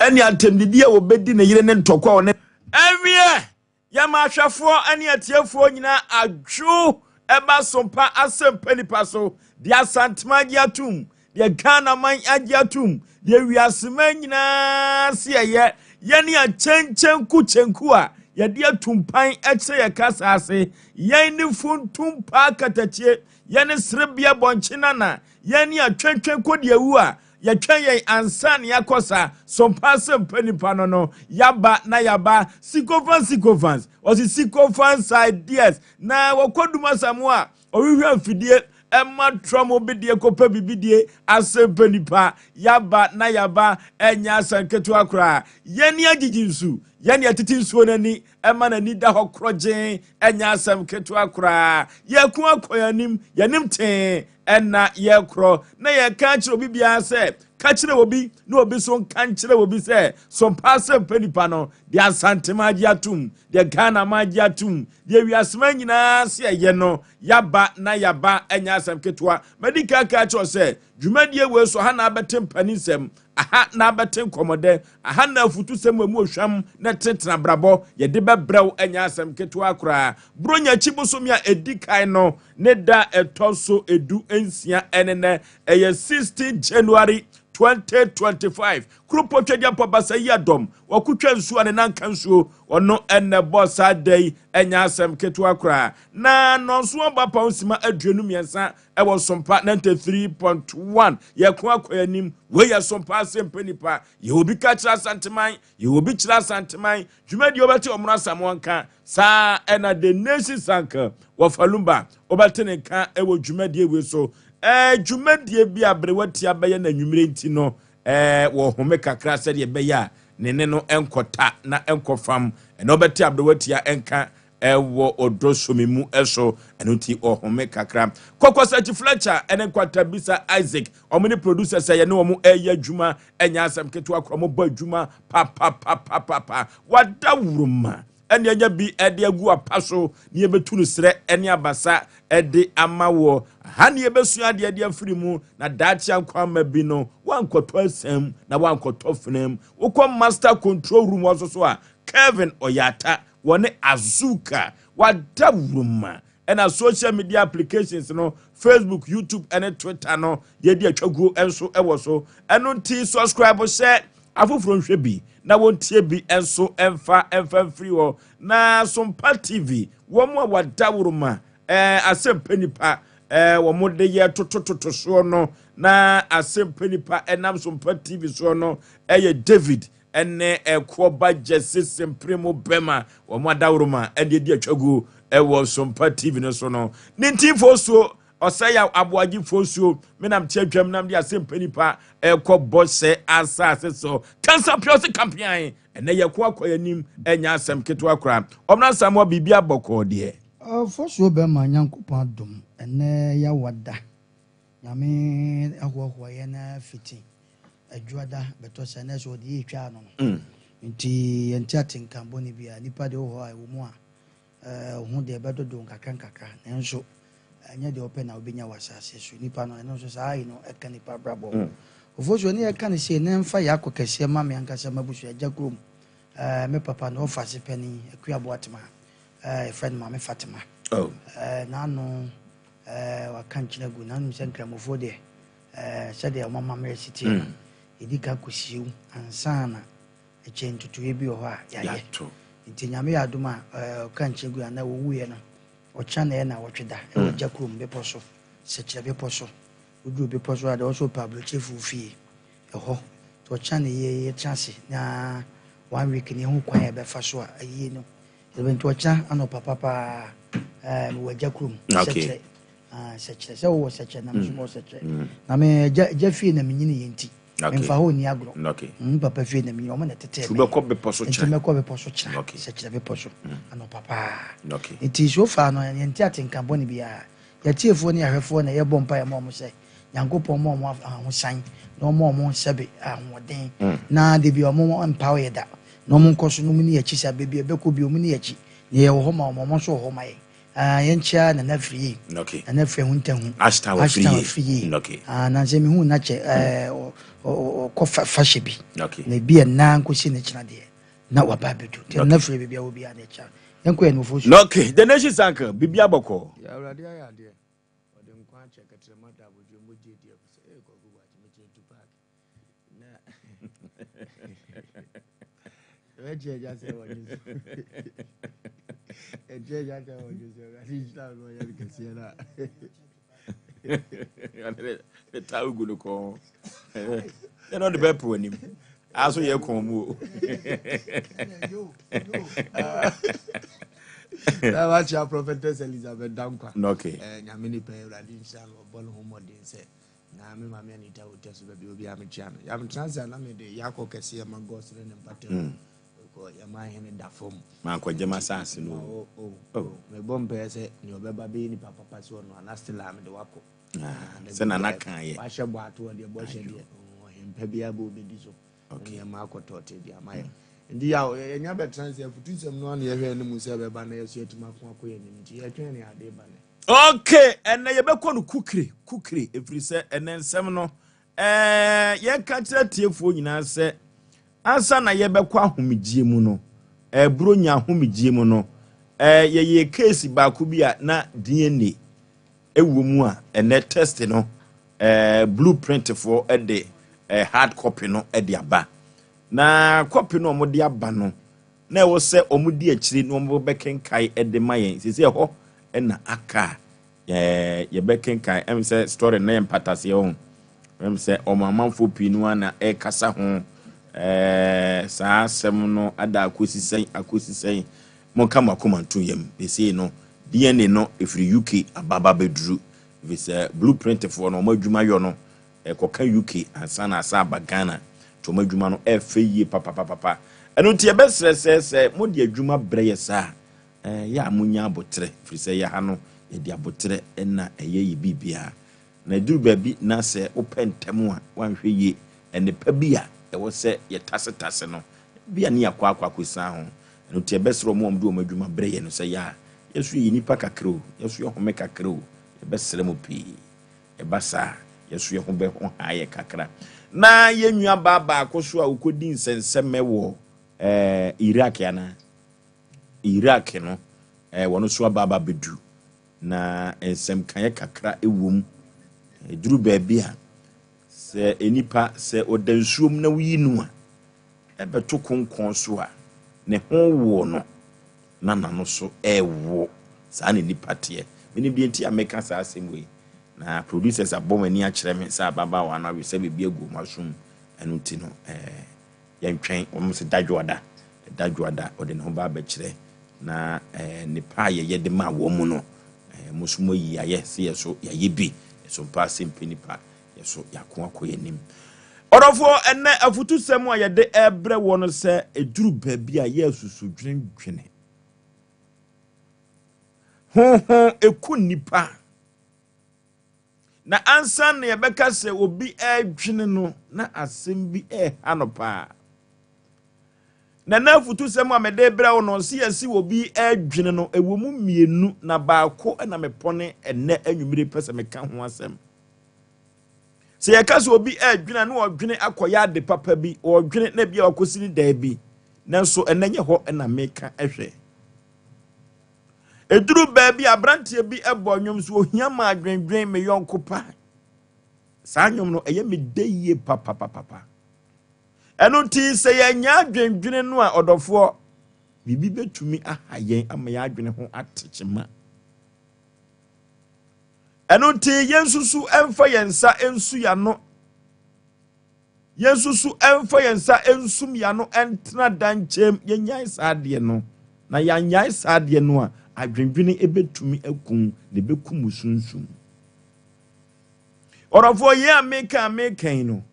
Ɛne atɛmdidi a wɔbɛdi ne yere ne ntɔkwa a ɔne. Ɛnneɛ yɛma ahwɛfoɔ ne atiefoɔ nyinaa adwo ɛba Sompa Asɛmpa Nipa so, deɛ Asantema agye atom, deɛ Ghana man agye atom, deɛ wiaseman nyinaa se ɛyɛ yɛne akyɛnkyɛnku kyɛnku a yɛde atumpan kyerɛ yɛ kasa ase, yɛn ne funtum paa katakyie, yɛne serebea bɔnkye nana, yɛn ne atwɛntwɛn kɔdiawu a yɛtwɛn yɛn ansa ne yɛakɔ sa Sompa Asɛmpa Nipa no, yaba na yaba. Sycophants, sycophants, ɔsi sycophants ideas na wɔkɔ dum asamu a ɔhwehwɛ mfidie ɛma trɔm obidie kɔpɛ bibidie. Asɛmpa Nipa, yaba na yaba. Ɛnyɛ asɛm ketewa koraa. Yɛne agyigyi nsu, yɛne ɛtete nsuo n'ani ɛma n'ani da hɔ korɔgyen. Ɛnyɛ asɛm ketewa koraa. Yɛko akɔ yɛn anim, yɛnim tee ɛna yɛkorɔ na yɛka kyerɛ obi biara sɛ ka kyerɛ obi na obi so nka nkyerɛ obi sɛ Sompa Asɛmpa Nipa no, deɛ Asantema agye atom, deɛ Ghana ma agye atom, deɛ wiasema nyinaa se ɛyɛ no, yaba na yaba. Ɛnyɛ asɛm ketewa. Madi ka ka kyerɛ sɛ dwumadie wei so ha na abɛte mpani nsɛm, aha na abɛte nkɔmmɔdɛ, aha na afutu sɛm wɔ mu ohwam na tenetena abrabɔ yɛde bɛbrɛw. Ɛnyɛ asɛm ketewa koraa. Buronya akyi bosomi a ɛdi kan no ne da ɛtɔ so 16 ɛne nɛ, ɛyɛ 16 January 2025. Kuropɔ twagya mpɔ basa yi adɔm wɔkotwa nsuo a ne nanka nsuo ɔno ɛnɛ bɔ saa da yi. Ɛnyɛ asɛm ketewa koraa. Na nɔnso aba pa nsima 23 ɛwɔ Sompa 93.1. Yɛko akɔ anim. Wei yɛ Sompa Asɛmpa Nipa. Yɛ obi ka kyerɛ Asanteman, yɛ obi kyerɛ Asanteman dwumadie. Wobɛte ɔmono asamoa nka saa, ɛna the nation sanka wɔfa lumba wobɛte ne nka ɛwɔ dwumadie wei so. Dwumadie bi a berewatia bɛyɛ n'anwummerɛ nti no, wɔhome kakra sɛdeɛ ɛbɛyɛ a ne ne no nkɔta na nkɔ fam. Ɛna wobɛte aberewatia nka ɛwɔ ɔdɔ somi mu ɛso. Ɛno nti ɔhome kakra. Kɔkɔsakyi Fletcher ɛne Nkwatabisa Isaac, ɔmo ne producer sɛ yɛne wɔn ɛyɛ adwuma. Ɛnyɛ asɛm ketewa korɔ. Ɔmo bɔ adwuma papapapapapa. Wada wuruma ɛne ɛnya bi ɛde agu apa so ne yɛbɛtu no serɛ ɛne abasa ɛde ama wɔ ha ne yɛbɛsua adeɛ de afiri mu na daakye ankwama bi no wankɔtɔ asɛm na wankɔtɔ fenam. Wokɔ master control room hɔ nso so a, Kevin Ɔyata wɔne Azuka wada wuruma. Ɛna social media applications no, Facebook, YouTube ɛne Twitter no, yɛde atwaguo nso ɛwɔ so. Ɛno nti subscribe hyɛ afoforɔ nhwɛ bi na wɔntie bi nso ɛmfa mfiri hɔ. Na Sompa TV wɔn a wada wuruma Asɛmpa Nipa wɔn de yɛ totototo soɔ no na Asɛmpa Nipa ɛnam Sompa TV soɔ no ɛyɛ David ɛne ɛkoɔba Gyɛse Sempere mu bɛma wɔn adaworoma ɛde adi atwaguo ɛwɔ Sompa TV no so no. Ne ntinfoɔ suo ɔsɛ yɛ aboagyefoɔ suo menam te atwam nam de Asɛmpa Nipa ɛkɔ bɔhyɛ asase so kansa pia ɔse kampean. Ɛnɛ yɛko akɔ anim. Ɛnyɛ asɛm ketewa koraa. Ɔmena Samoa biribi abɔkɔɔ deɛ. Ɔfɔsuo bɛma Nyankopɔn adom. Ɛnɛ yɛawada Nyame ahoahoa yɛ na fiti adwuada bɛtɔ sɛ ɛnɛ sɛ ɔde yɛ twa no. Nti yɛnte atenka bɔne bi a nipa deɛ wɔ hɔ a ɛwɔ mu a ho deɛ ɛbɛdodo nkakra nkakra, nanso ɛnyɛ deɛ ɔpɛ na wobɛnya wɔ asase so. Nipa no ɛno nso saa yi no ɛka nipa brabɔ. Ɔfɔsuo ne yɛka no sei ne mfa yɛ akɔ kɛseɛ ma me ankasa mabusua agya kurom. Me papa no ɔfa se pani Akua Boatema, yɛfrɛ no Maame Fatima. Oh. N'ano waka nkyerɛ gu n'anom sɛ nkramofoɔ deɛ, sɛdeɛ ɔmama mmerɛ si teɛ no, yɛdi ka kɔsiew ansa na ɛkyɛ ntotoeɛ bi wɔ hɔ a yɛayɛ. Yɛato. Nti Nyame yɛ adom a ɔka nkyerɛ gu anaa wɔwuiɛ no, ɔkyena na ɛyɛ na wɔtwe da ɛwɔ gya kurom bepɔ so, Sɛkyerɛ bepɔ so. Woduru bepɔ so a deɛ ɔsɛ ɔpɛ aburokyefoɔ fie ɛhɔ. Nti ɔkyena na yɛtena ase na one week ne ɛho kwan a yɛbɛfa so a ayie no yɛbɛ. Nti ɔkyena anɔpa papaa mewɔ agya kurom. Sɛkyerɛ. Ah, Sɛkyerɛ sɛ wowɔ Sɛkyerɛ na meso mewɔ Sɛkyerɛ na me agya fie na menyini yɛ nti memfa hɔ nni agorɔ. Papa fie na menyini, ɔmo na tetee me. Wobɛkɔ bepɔ so nti kyerɛ. Mɛkɔ bepɔ so kyena. Sɛkyerɛ bepɔ so anɔpa paa. Nti so far no yɛnte atenka bɔne biara. Yɛtiefoɔ ne yɛahwɛfoɔ na yɛbɔ mpa yɛ ma ɔmo sɛ Nyankopɔn ma ɔmo ahosan na ɔma ɔmo sɛbe ahoɔden na de bi ɔmo mpaw yɛ da na ɔmo nkɔ so na ɔmo ni akyi sɛ baabi a ɛbɛkɔ bi ɔmo ni akyi na yɛwɔ hɔ ma ɔmo, ɔmo nso wɔ hɔ ma yɛn. Ah, yɛnkyia Nana Afriyie. Okay. Nana Afriyie ho ntahu. Ashtown Afriyie. Afriyie. Okay. Ah, nansɛ mehu na kyɛ eh, ɔkɔ fahyɛ bi. Okay. Na ebi ɛnaa nkosi ne kyena deɛ na waba abɛdu. Nti Nana Afriyie baabi a wɔ biara na ɛkyia. Yɛnkɔ yɛn nufoɔ so. Okay, the nation sank, biribi abɔkɔ. Yeah, Awurade ayɛ adeɛ. Ɔde nkwa akyɛ kɛtrɛma da abodwo mogye di abu sɛ ee Kwaku Boakye mekyerɛ Tupac. Na ɛbɛkyɛ agya sɛ wɔdwe so. Ɛkyɛ agya sɛ wɔdwe so. Awurade nhyira no ɔyɛ no kɛseɛ no a. Ne taa gu no kɔn. Ɛna ɔde bɛpo anim. Aso yɛ kɔn mu o. Na wakyia Prophetess Elizabeth Dankwa. Okay. Eh, Nyame nipa Awurade nhyira no ɔbɔ ne ho mmɔden sɛ na me maame Anita Otɛ so baabi obi a mekyia no. Yɛametena ase a na mede yakɔ kɛseɛ ma God sere ne mpata mu. Kɔ yɛma ahene da fam. Mankɔgye m'asase no o. Oh, oh, oh. Mebɔ mpaeɛ sɛ nea ɔbɛba bɛyɛ nipa papa sɛ ɔno ana still a mede wakɔ. Sɛ nana kan yɛ. Wahyɛ bɔ ato ɔdeɛ bɔhyɛ deɛ ɔhempa biara bɛ ɔbɛdi so. Nneɛma akɔtɔɔte de ama yɛ. Nti yaw yɛnya bɛtena sɛ afutusɛm no ano yɛhwɛ no mu sɛ ɛbɛba na yɛso yɛatumi ako akɔ yɛn anim nti yɛtwɛn ne ade ba ne. Okay, ɛnɛ yɛbɛkɔ no kukire kukire ɛfiri sɛ ɛnɛ nsɛm no ɛɛ yɛnka kyerɛ tiefoɔ nyinaa sɛ ansa na yɛbɛkɔ ahomegyeɛ mu no ɛɛ Buronya ahomegyeɛ mu no ɛɛ yɛyɛ keesi baako bi a na DNA ɛwɔ mu a ɛnɛ test no ɛɛ blueprint foɔ ɛde ɛɛ hard copy no ɛde aba. Na copy no a wɔde aba no, na ɛwɔ sɛ wɔdi akyire na wɔbɛkenkae de ma yɛn. Sisi ɛhɔ na aka a yɛbɛkenkae. Ɛm sɛ story no yɛ mpataseɛ ho. Ɛm sɛ wɔn amanfoɔ pii no ara na ɛrekasa ho. Ɛɛ saa asɛm no ada akosi sɛn akosi sɛn. Monka mo akoma nto yam. Seesei no DNA no ɛfiri UK aba aba abɛduru. Ɛfiri sɛ blueprint foɔ no wɔn adwuma yɔ no Ɛkɔka UK ansa na asan aba Ghana nti wɔn adwuma no ɛfɛ yie papapapapa. Ɛno nti yɛbɛsrɛ sɛ sɛ mode adwuma brɛ yɛ saa a, ɛyɛ a monya aboterɛ ɛfiri sɛ yɛ ha no yɛde aboterɛ na ɛyɛ yɛ biribiara. Na ɛduru baabi na sɛ wopɛ ntɛm a woanhwɛ yie nnepa bi a ɛwɔ sɛ yɛtasetase no ebia ne yɛakɔ akɔ akɔsian ho. Ɛno nti yɛbɛsrɛ wɔn a wɔde wɔn adwuma brɛ yɛ no sɛ yɛ a yɛn nso yɛyɛ nnipa kakra o, yɛn nso yɛhome kakra o, yɛbɛsrɛ mo pii. Ɛba saa a, yɛn nso yɛn ho bɛho ha yɛn kakra. Na yɛn nuabaa baako so a ɔkɔdi nsɛnsɛmmɛ wɔ eh, Iraq anaa? Iraq no, eh, wɔn nso aba aba bɛdu. Na nsɛmkaeɛ kakra wɔ mu. Ɛduru baabi a, sɛ nnipa, sɛ ɔda nsuom na woyi no a, ɛbɛto konkɔn so a, ne ho woɔ no, na n'ano so rewo. Saa na nnipa teɛ. Menim deɛ nti a meka saa asɛm wei. Na producers abɔ wɔn ani akyerɛ me sɛ ababaawa no awe sɛ biribi agu wɔn asom. Ɛno nti no, eh, yɛntwɛn. Wɔn sɛ dadwoada, dadwoada, ɔde ne ho ba abɛkyerɛ. Na eh, nnepa a yɛyɛ de ma wɔn mu no, eh, mo nso moayi ayɛ sɛ yɛ so yɛayɛ bi. Yɛso mpa asɛm pɛ nipa, yɛ so yɛako akɔ yɛn anim. Ɔdɔfoɔ, ɛnnɛ afutusɛm a yɛde rebrɛ wɔ no sɛ ɛduru baabi a yɛresusu dwendwene ho ho ɛku nnipa. Na ansa na yɛbɛka sɛ obi redwene no, na asɛm bi reha no paa. Na na afutusɛm a mede brɛ wo no, sɛ yɛsi obi redwene no, ɛwɔ mu mmienu, na baako na mepɔne ɛnnɛ anwummere pɛ sɛ meka ho asɛm. Sɛ yɛka sɛ obi redwene a, na ɔdwene akɔyɛ ade papa bi, ɔredwene na ebia wakɔsi ne dan bi. Nanso ɛnɛ nyɛ hɔ na meka hwɛ. Ɛduru baabi a aberanteɛ bi bɔ nnwom so ohia ma adwendwen me yɔnko pa. Saa nnwom no ɛyɛ me dɛ yie papapapapa. Ɛno nti sɛ yɛanya adwendwene no a ɔdɔfoɔ, biribi bɛtumi aha yɛn ama yɛn adwene ho ate kyema. Ɛno nti yɛnsusu mfa yɛn nsa nsu yɛn ano, yɛnsusu mfa yɛn nsa nsum yɛn ano ntena dankyɛm, yɛnyae saa adeɛ no. Na yɛanyae saa adeɛ no a, adwendwene ɛbɛtumi akum na ɛbɛkum wo sunsum. Ɔdɔfoɔ, yɛn a meka a meka yi no,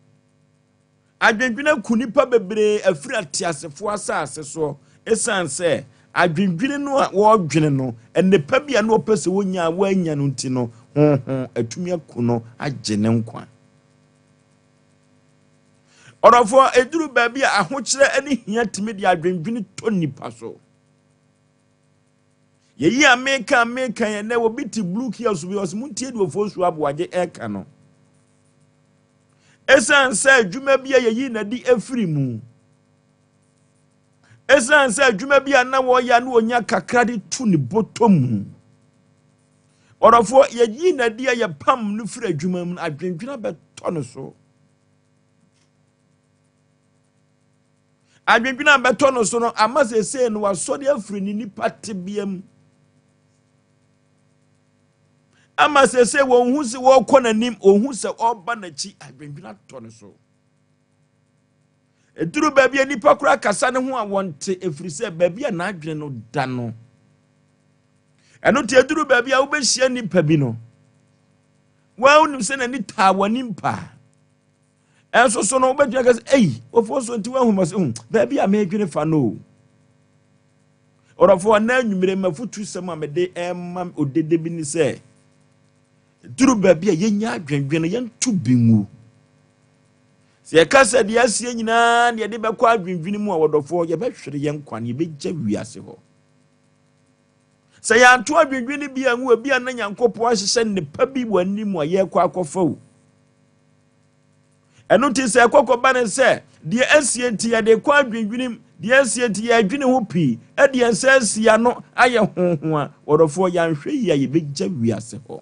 Adwendwene aku nnipa bebree afiri ateasefoɔ asase soɔ ɛsiane sɛ adwendwene no a wɔredwene no, nnepa bi a na wɔpɛ sɛ wɔnya a wɔannya no nti no, honhom atumi aku no agye ne nkwa. Ɔdɔfoɔ, ɛduru baabi a ahokyerɛ ne hia tumi de adwendwene tɔ nnipa so. Yɛyi a meka meka yɛn nɛ obi te blue kiosk bi ɔsɛ montie deɛ Ofosu Aboagye ɛka no. Ɛsiane sɛ adwuma bi a yɛyi n'adi afiri mu, ɛsiane sɛ adwuma bi a na wɔyɛ a na wɔnya kakra de to ne bɔtɔ mu, ɔdɔfoɔ, yɛyi n'adi a yɛpam no firi adwuma mu no, adwendwene abɛtɔ no so. Adwendwene abɛtɔ no so no ama seesei no wasɔre afiri ne nipa tebea mu, ama seesei wɔn hu sɛ wɔrekɔ n'anim, wɔn hu sɛ ɔreba n'akyi, adwendwene atɔ no so. Eduru baabi a nipa koraa kasa ne ho a wɔnte, efiri sɛ baabi a n'adwene no da no. Ɛno te eduru baabi a wobɛhyia nipa bi no, wɔn wonim sɛ n'ani taa wɔn anim paa. Ɛnso so no wobɛtumi aka sɛ, ei, wɔfoɔ so nti woahu mɔ sɛ, baabi a meredwene fa no o. Ɔdɔfoɔ, na anwummere mafotu sɛm a mede ɛma odede bi ne sɛ, duru baabi a yɛnya adwendwene, yɛnto bi ngu. Sɛ yɛka sɛ deɛ asie nyinaa na yɛde bɛkɔ adwendwene mu a, wɔdɔfoɔ, yɛbɛhwere yɛn nkwa no, yɛbɛgya wiase hɔ. Sɛ yɛanto adwendwene bi angu, ebi a na Nyankopɔn ahyehyɛ nnepa bi wɔ anim a yɛrekɔ akɔfa o. Ɛno nti sɛ ɛkɔkɔba ne sɛ deɛ asie nti yɛde kɔ adwendwenem, deɛ asie nti yɛadwene ho pii, ɛde yɛn nsa asi ano ayɛ honho a, wɔdɔfoɔ, yɛanhwɛ yie a yɛbɛgya wiase hɔ.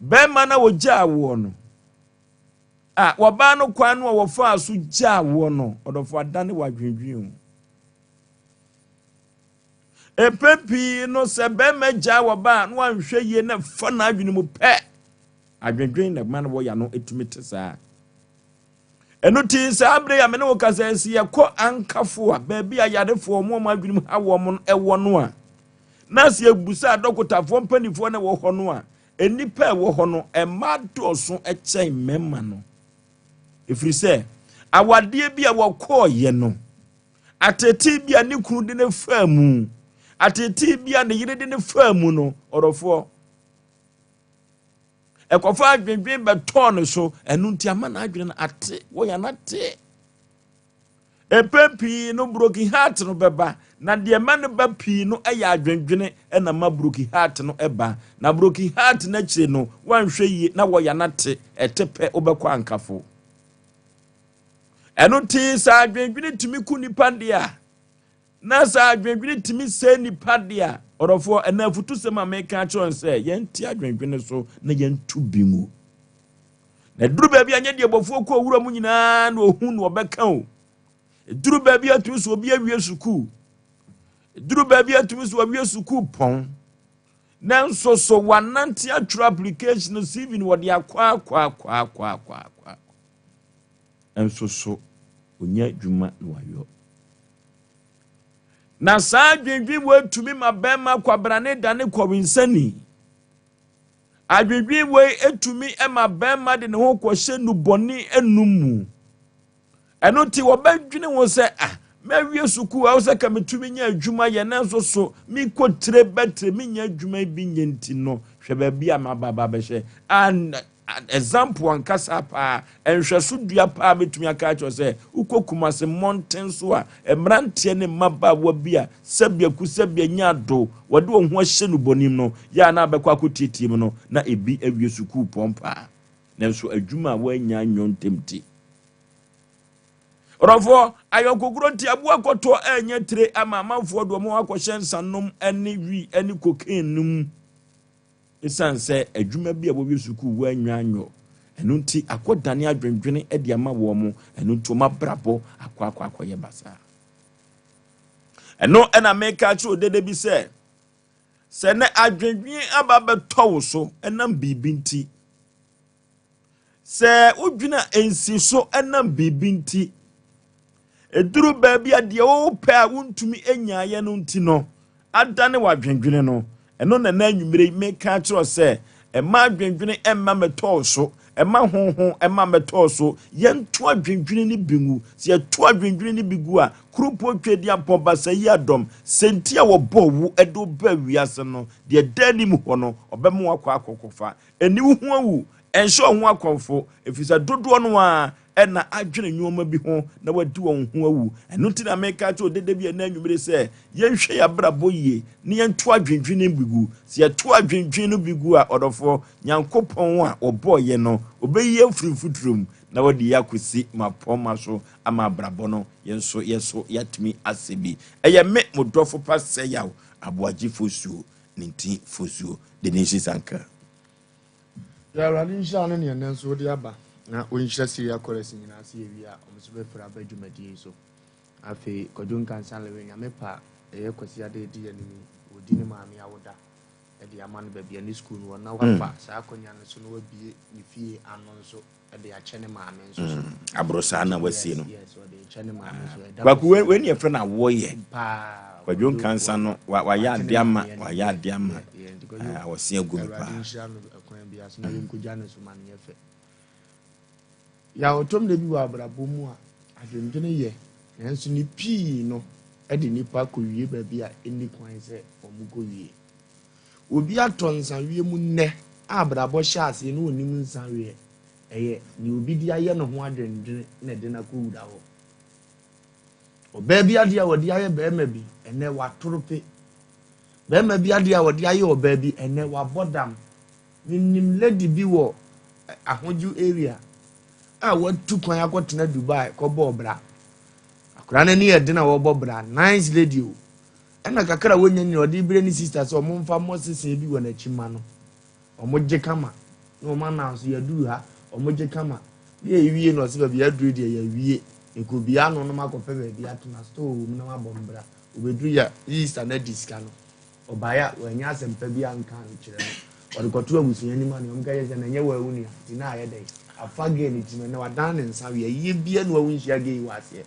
Bɛrima no a wɔgyaa woɔ no, a wɔbaa no kwan no a wɔfaa so gyaa woɔ no, ɔdɔfoɔ, adane wɔ adwendwen o. Mpɛn pii no sɛ bɛrima gyaa wɔbaa na wanhwɛ yie na fa n'adwene mu pɛ, adwendwen na ɛma no wɔyɛ ano etumi te saa. Ɛno ti saa abere a me ne wo kasa esi yɛkɔ ankafo a baabi a yarefoɔ wɔn a wɔn adwene mu ha wɔn no ɛwɔ no a, na sɛ yɛbusa adɔkotafoɔ mpanimfoɔ na ɛwɔ hɔ no a, nnipa a ɛwɔ hɔ no mmaa dɔɔso kyɛn mmarima no. Ɛfiri sɛ awadeɛ bi a wɔkɔɔyɛ no, atetee bi a ne kunu de ne faa mu, atetee bi a ne yere de ne faa mu no, ɔdɔfoɔ, ɛkɔfa adwendwen bɛtɔɔ ne so. Ɛno nti ama n'adwene no ate, wɔyɛ no ate. Mpɛn pii no broken heart no bɛba, na deɛ ɛma no ba pii no yɛ adwendwene ɛna ma broken heart no ɛba. Na broken heart no akyire no, wanhwɛ yie na wɔyɛ no ate, ɛte pɛ wobɛkɔ ankafo. Ɛno nti sɛ adwendwene tumi ku nipa deɛ a, na sɛ adwendwene tumi sɛe nipa deɛ a, ɔdɔfoɔ, ɛna afutusɛm a meka akyerɛ sɛ yɛnte adwendwene so na yɛnto bi ngu. Na duru baabi a nyɛ deɛ bɔfoɔ kɔ owura mu nyinaa na ohu na ɔbɛka o. Duru baabi a tumi so obi awie sukuu, duru baabi a tumi so awie sukuu pɔn, nanso so wanante atwerɛ application no, CV no wɔde akɔ akɔ akɔ akɔ akɔ akɔ, nso so onya adwuma na wayɔ. Na saa adwendwen wɔ etumi ma bɛrima kwabrane dane kɔwensani. Adwendwen wei etumi ma bɛrima de ne ho kɔhyɛ nubɔne enum mu. Ɛno nti wɔbɛdwene ho sɛ, ah, mɛwie sukuu a wosɛ ka metumi nya adwuma yɛ, nanso so mekɔ tire bɛtire menya adwuma bi nyɛ, nti no hwɛ baabi a maba ba bɛhyɛ. And example ankasa paa, nhwɛso dua paa mɛtumi aka akyerɛ sɛ wokɔ Kumase mmɔnten so a, mmeranteɛ ne mmabaawa bi a sɛbiaku sɛbia nya ado wɔde wɔn ho ahyɛ no bɔnim no yɛ a na abɛkɔ akɔtietie mu no, na ebi awie sukuu pɔn paa, nanso adwuma a wɔanya nyɔ ntɛm ti. Ɔdɔfoɔ, ayɔnkokoro nti aboa kɔtɔ ɛnyɛ tire ama amanfoɔ de wɔn akɔhyɛ nsanom ne wi ne cocaine no mu, ɛsiane sɛ adwuma bi a wɔwie sukuu wɔanya anyɔ. Ɛno nti akɔdane adwendwene de ama wɔn mo. Ɛno nti wɔn abrabɔ akɔ akɔ akɔyɛ basaa. Ɛno ɛna meka kyerɛ odede bi sɛ, sɛ ne adwendwene aba bɛtɔ wo so ɛnam biribi nti, sɛ wodwene a nsi so ɛnam biribi nti, eduru baabi a deɛ wɔwɔ pɛ a wontumi nyaayɛ no nti no adane w'adwendwene no, ɛno na na anwummere yi meka kyerɛ sɛ ɛma adwendwene ɛmma mɛtɔɔ so, ɛma honhom ɛma mɛtɔɔ so. Yɛnto adwendwene no bi ngu. Sɛ yɛto adwendwene no bi gu a, kurupo twe di apɔn basa yi adɔm sɛnti a wɔbɔ wo ɛde wo ba wiase no, deɛ da anim hɔ no ɔbɛma wakɔ akɔkɔfa. Ɛni wo ho awu, ɛnhyɛ wo ho akɔmfo, ɛfiri sɛ dodoɔ no a ɛna adwene nneɛma bi ho na wadi wɔn ho awu. Ɛno nti na meka kyerɛ odede bi ɛnɛ anwummere sɛ yɛnhwɛ yɛn abrabɔ yie na yɛnto adwendwen no bi gu. Sɛ yɛto adwendwen no bi gu a, ɔdɔfoɔ, Nyankopɔn a ɔbɔɔ yɛn no, ɔbɛyi yɛn afiri mfuturo mu na wɔde yɛn akɔsi mmapɔmma so ama abrabɔ no yɛn nso yɛ so yɛatumi asɛ bi. Ɛyɛ me, mo dɔfo pa Sɛyaw Aboagye Fosuo, ne nti Fosuo, the nation's anchor. Yɛ Awurade nhyira no ne ɛnnɛ nso wode aba na ɔnhyira Syria chorus nyinaa sɛ yɛwie a ɔmo nso bɛfiri aba dwumadie yi so. Afei Kwadwo Nkansah Lewe Nyame pa a ɛyɛ Kwasiada ɛdi yɛn anim yi ɔdi ne maame awoda de ama no baabi a ne sukuu no wɔ na wafa saa akonnwa no so na wabie ne fie ano nso de akyɛ ne maame nso so. Aboro saa na wasie no. Yes, ɔde kyɛ ne maame nso. Ɛda Kwaku Kwasiada. Wei ne yɛfrɛ no awoɔyɛ. Paa. Kwadwo Nkansah no wayɛ Wate ade ne ama maame anim. wayɛ ade ama. Yeah, nti Kwadwo, Ah, wɔse agu me Awurade paa. nhyira no ɛkwan biara so na yɛnkɔgya ne so ma no nyɛ fɛ. Yà ɔtɔm da bi wɔ abrabɔ mu a adwendwene yɛ, nanso ne pii no de nipa kɔwie baabi a ɛnni kwan sɛ wɔn kɔwie. Obi atɔ nsaweɛ mu nnɛ a abrabɔ hyɛ aseɛ na onim nsaweɛ, ɛyɛ nea obi de ayɛ ne ho adwendwene na ɛde no akɔwura hɔ. Ɔbaa bi adeɛ a wɔde ayɛ bɛrima bi, ɛnɛ watoro pe. Bɛrima bi adeɛ a wɔde ayɛ ɔbaa bi, ɛnɛ wabɔ dam. Menim lady bi wɔ Ahodwo area a watu kwan akɔtena Dubai kɔbɔɔ bra. Akwadaa no ani yɛ den a wɔbɔ bra, nice lady o. Ɛna kakra a wɔnya nyina ɔde brɛ ne sister sɛ ɔmo mfa mmɔ sese bi wɔ n'akyi ma no. Ɔmo gye kama na ɔmo announce yɛaduru ha, ɔmo gye kama. Ne yɛwie na ɔsɛ baabi aduru deɛ yɛawie. Mekɔbia ano na makɔpɛ baabi atena store wɔ mu na mabɔ mbra. Obɛduru yɛ sister no adi sika no. Ɔbaeɛ a wanya asɛmpa bi anka nkyerɛ no. Ɔde kɔto abusua anim a nea ɔmo ka kyerɛ sɛ na ɛnyɛ wɔn nua nti na ayɛ dɛn. Afa girl ne tirim ɛnɛ wadan ne nsa wia yie bia na wawu nhyia girl yi wɔ aseɛ.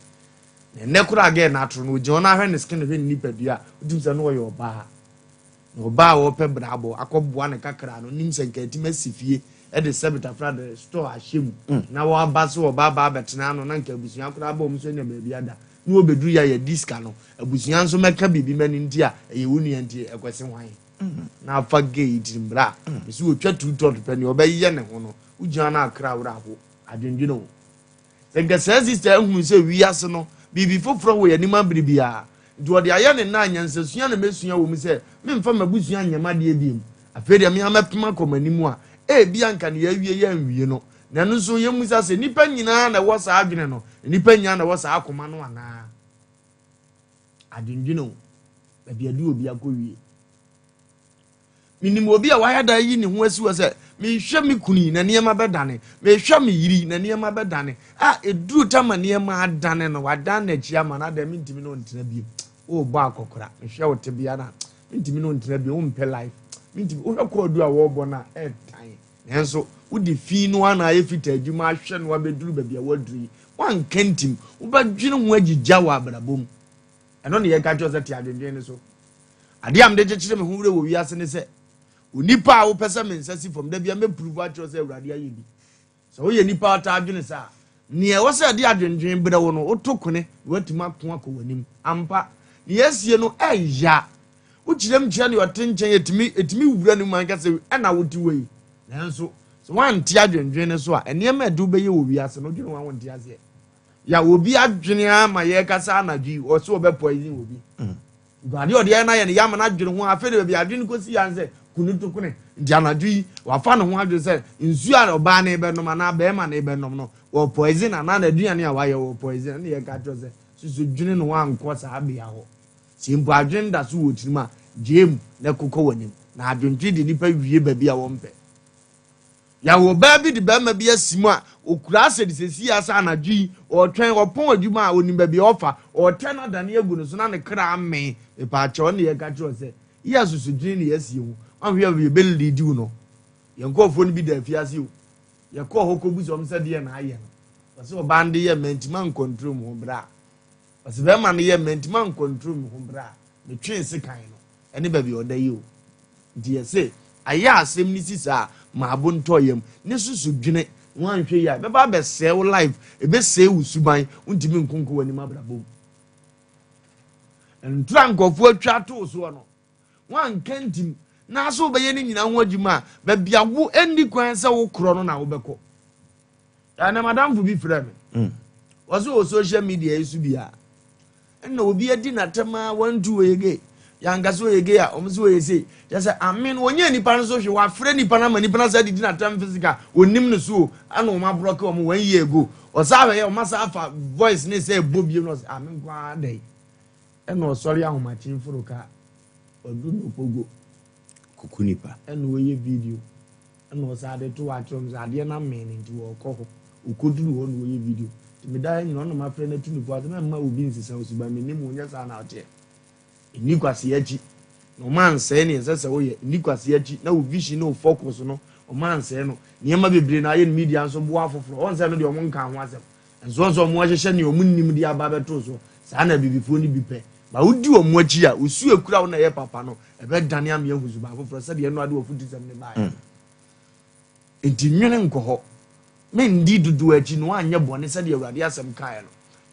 Na ɛnɛ koraa girl no atoro no ogyina hɔ na ahwɛ ne skin hwɛ ne nipadua a wotim sɛ no ɔyɛ ɔbaa. Na ɔbaa a ɔpɛ brabɔ akɔboa ne kakra no nim sɛ nka atumi asi fie ɛde sɛbitafra de store ahyɛ mu na waba so ɔbaa ba abɛtena ano na nka abusua koraa bɔ ɔmo so anya baabi ada na wɔbɛduru yɛ a yɛdi sika no abusua nso mɛka biribi ma no nti a ɛyɛ wo nua nti ɛkwɛse hwan na afa gay yi tirim bra mesi wɔtwa tu tɔt pɛ nea ɔbɛyɛ ne ho no wogyina no akra werɛ aho adwendwene o. Sɛ nka saa sister ahunu sɛ wiase no biribi foforɔ wɔ yɛn anim abere biara nti ɔde ayɛ ne nan nyansasua na mɛsua wɔ mu sɛ memfa m'abusua nyɛ m'adeɛ biom, afei deɛ mea mɛpem akɔ m'anim a ebia nka ne yɛawie yɛ anwie no. Na ɛno nso yɛmmusa sɛ nnipa nyinaa na ɛwɔ saa adwene no, nnipa nyinaa na ɛwɔ saa akoma no anaa? Adwendwene o, baabi ade obi akɔwie. Menim obi a wayɛ da yi ne ho asi hɔ sɛ mehwɛ me kunu yi na nneɛma bɛdane, mehwɛ me yiri na nneɛma bɛdane, a ɛduru tama nneɛma adane no wadan n'akyi ama no adɛn mentumi ne ɔntena bio. Wobɔ akɔkora, mehwɛ wo tebea no a mentumi ne ɔntena bio, wompɛ life, mentumi. Wohwɛ kɔɔdu a wɔrebɔ no a ɛɛtan, nanso wode fi no ana ayɛ fita adwuma ahwɛ no abɛduru baabi a woaduru yi, woanka ntim, wobɛdwene ho agyigya wɔ abrabɔ mu. Ɛno ne yɛka kyerɛ sɛ te adwendwen no so. Adeɛ a mede kyekyere me ho werɛ wɔ wiase ne sɛ onipa a wopɛ sɛ me nsa si fam da bia mɛpuruvu akyerɛ sɛ Awurade ayɛ bi. Sɛ woyɛ nipa a ɔtaa adwene saa, nea ɛwɔ sɛ ɛde adwendwen brɛ wo no, woto kone na woatumi ako akɔ w'anim. Ampa, nea asie no ɛya. Wokyerɛ m kyerɛ nea ɔte nkyɛn, ɛtumi wura ne mu ankasa ɛna wote wɔ yi. Nanso sɛ woante adwendwen no so a, nneɛma a ɛde wobɛyɛ wɔ wiase no, wodwene ho a wonte aseɛ. Ya obi adwene ama yɛkasa anadwo yi, ɔsɛ ɔbɛ poison obi. Nti adeɛ ɔde ayɛ no ayɛ no yɛ ama no adwene ho, afei de baabi adwene kɔsi ya sɛ kunu to kone. Nti anadwo yi wafa ne ho adwene sɛ nsuo a ɔbaa no bɛnom anaa bɛrima no bɛnom no wɔ poison anaa n'aduane a wayɛ wɔ poison. Ɛna yɛka kyerɛ sɛ susu dwene ne ho ankɔ saa bea hɔ. Sɛ mpo adwene da so wɔ tirim a, gyee mu na ɛkokɔ w'anim. Na adwentwe de nipa wie baabi a wɔmpɛ. Yɛwɔ ɔbaa bi de bɛrima bi asi mu a okura asɛ de sɛsi asa anadwo yi ɔretwɛn ɔpɔn adwuma a onim baabi a ɔfa ɔretɛ no adane agu no so na ne kra amee. Mepaakyɛw ne yɛka kyerɛ sɛ yɛ asosodwene ne yɛasie ho wanhwɛ a yɛbɛlidi wo no. Yɛn nkurɔfoɔ no bi da afiase o. Yɛkɔɔ hɔ kɔbu sɛ ɔm sɛ deɛ na ayɛ no. Ɔsɛ ɔbaa no de yɛ mma ntimi ankɔntro mu ho bra. Ɔsɛ bɛrima no yɛ mma ntimi ankɔntro mu ho bra. Metwee sekan no ɛne baabi ɔda yi o. Nti yɛse ayɛ asɛm ne si saa ma abo ntɔ yam ne susu dwene wanhwɛ yi a ɛbɛba abɛsɛe wo life, ɛbɛsɛe wo suban, wontumi nkonko w'anim abrabɔ mu. Ntura nkurɔfoɔ atwa ato soɔ no wanka ntim na so wobɛyɛ ne nyinaa ho adwuma a baabi a wo ɛnni kwan sɛ wokorɔ no na wobɛkɔ. Ɛnɛ madamfo bi frɛ me. Wɔsɛ wɔ social media yi so bi a, ɛna obi adi n'atɛm a wɔntu wɔyɛ gay. Yɛanka sɛ ɔyɛ gay a, wɔn sɛ ɔyɛ sei. Kyerɛ sɛ ame no, wɔnyɛ nipa no so hwee. Wɔafrɛ nipa no ama nipa no asa adidi n'atɛm physical. Wɔnim no so o. Ɛna wɔn ablocke wɔn one year ago. Ɔsan ahwɛ yɛ, wɔn asan afa voice ne sɛ ɛbɔ bio na ɔsɛ ame nko ara dɛn. Ɛna ɔsɔre ahomakye foro ka ɔdu Nokpogo. Kuku nipa. Ɛna ɔyɛ video. Ɛna ɔsan de to hɔ akyerɛ wɔn sɛ adeɛ no amee no nti wɔrekɔ hɔ. Ɔkɔduru hɔ na ɔyɛ video. Nti meda ha nyina ɔna mafrɛ no atu no fo ase mɛmma obi nsesa wo suban, mennim wo, nyɛ saa na woteɛ. Nni kwasea akyi na ɔma ansɛe nea ɛsɛ sɛ woyɛ. Nni kwasea akyi na wo vision ne wo focus no ɔma ansɛe no. Nneɛma bebree na ayɛ no media nso boa afoforɔ. Wɔn sɛ no deɛ wɔn nka ho asɛm. Nso wɔn sɛ wɔn ahyehyɛ nea wɔn nim de aba abɛto so. Saa na abibifoɔ no bi pɛ. Ba wodi wɔn akyi a, osu ekura wo na ɛyɛ papa no, ɛbɛdane ama yɛahu suban foforɔ sɛdeɛ ɛno ade wɔ afutusɛm no baeɛ. Enti nnwene nkɔ hɔ. Menndi dodoɔ akyi na woanyɛ bɔne sɛdeɛ Awurade asɛm kaeɛ no.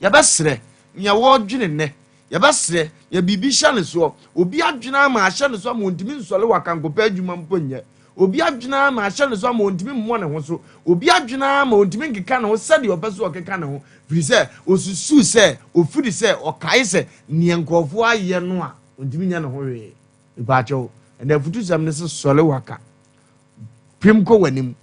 Yɛbɛsrɛ, nea wɔredwene nnɛ, yɛbɛsrɛ, nea biribi hyɛ ne soɔ. Obi adwene ama ahyɛ ne so ama ɔntumi nsɔre wɔ akankɔpɛ adwuma mpo nyɛ. Obi adwene ama ahyɛ ne so ama ɔntumi mmɔ ne ho so. Obi adwene ama ɔntumi nkeka ne ho sɛdeɛ ɔpɛ sɛ ɔkeka ne ho, firi sɛ ɔsusuu sɛ, ɔfiri sɛ, ɔkae sɛ, nea nkurɔfoɔ ayɛ no a, ɔntumi nyɛ ne ho hwee. Mepaakyɛw, ɛnna afutusɛm no se sɔre waka. Pem kɔ w'anim.